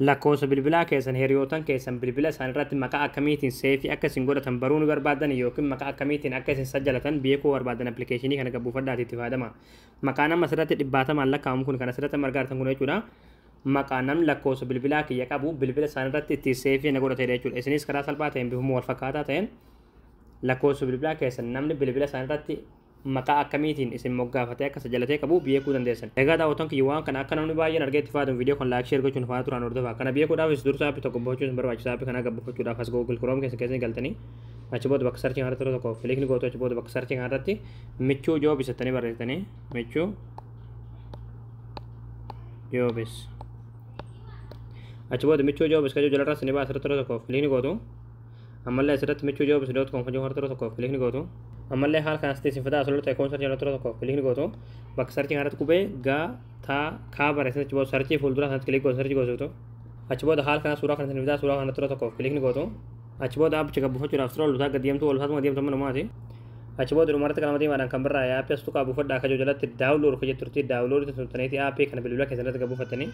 Lakkoofsa bilbilaa keessan hiriyootan keessan bilbila isaanii irratti maqaa akkamiitiin save akka isin godhatan baruu ni barbaadan yookiin maqaa akkamiitiin akka isin sajjalatan beekuu barbaadan, appilikeeshinii kana gabbuufadhaati itti fayyadama. Maqaa nama asirratti dhibbaatamaan lakkaa'amu kun kan asirratti argaa kun jechuudha. Maqaa namni lakkoofsa bilbilaa kiyya qabu bilbila isaanii irratti itti save na godhatedha jechuudha. Isinis karaa salphaa ta'een, bifuma wal fakkaataa ta'een, lakkoofsa bilbilaa keessan namni bilbila isaanii irratti maqaa akkamiitiin isin moggaafatee akka sajjalatee qabu beekuu dandeessan. Egaa daawwattoon kiyya, waan kana akka namni baay'een argee itti fayyadamu viidiyoo kan like, share gochuun faana turaan hordofaa. Kana beekuudhaafis dursa aappii tokko buufachuun isin barbaachisa. Aappii kana gabbuufachuudhaaf as Google Chrome keessa keessa galtanii, achi booda bakka search kanarratti yeroo tokko click ni gootu. Achi booda bakka search kanarratti Michuu Jobs jettanii barreessitanii, Michuu Jobs. Achi booda Michuu Jobs kajoo jalarratti ni baasa, asirratti yeroo tokko click ni gootu. Ammallee asirratti michuujobs.com kajoo yeroo tokko click ni gootu. Ammallee haala kanas isin fidaa, asirratti icon search yeroo tokko click ni gootu. Bakka search kanarratti qubee gaa taa kaa barreessan, achi booda search fuuldura sanatti click gootu, search gootu. Achi booda haala kana suuraa kana isin fidaa, suuraa kanatti yeroo tokko click ni gootu. Achi booda aappicha gabbuufachuudhaaf suuraa ol gad deemtu, ol taatuma deemtu manumaati. Achi booda dhumarratti qalama diimaadhaan kan birraa aappii as tuqaa buufadhaa kajoo jalatti download ka jetturti, download tuntaniiti aappii kana bilbila keessatti gabbuufattanii.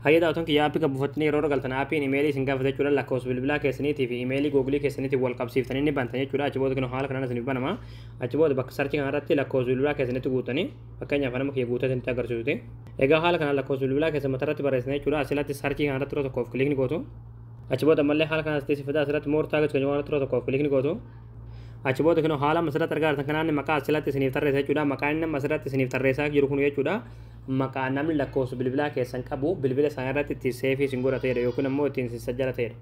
Hayya daawwattoon kiyya, aappii gabbuufattanii yeroo galtan aappiin imeelii isin gaafata jechuudha. Lakkoofsa bilbilaa keessaniitii fi imeelii Googilii keessaniitiin wal qabsiiftanii ni bantan jechuudha. Achi booda haala kanaan isiniif banama. Achi booda bakka search kanarratti lakkoofsa bilbilaa keessanitti guutanii, fakkeenyaaf nama kiyya guutee isinitti agarsiisuti. Egaa haala kanaan lakkoofsa bilbilaa keessan matarratti barreessitan jechuudha. Asirratti search kanarratti yeroo tokkoof click ni gootu. Achi booda ammallee haala kanaan asitti fidaa, asirratti more tags kan jedhamu yeroo tokkoof click ni gootu. Achi booda kunoo haala asirratti argaa jirtan kanaan maqaa asirratti isiniif tarreessa jechuudha. Maqaan inni asirratti isiniif tarreessaa jiru kun jechuudha, maqaa namni lakkoofsa bilbilaa keessan qabu bilbila isaanii irratti ittiin save isin godhateedha yookiin ammoo ittiin isin sajjalateedha.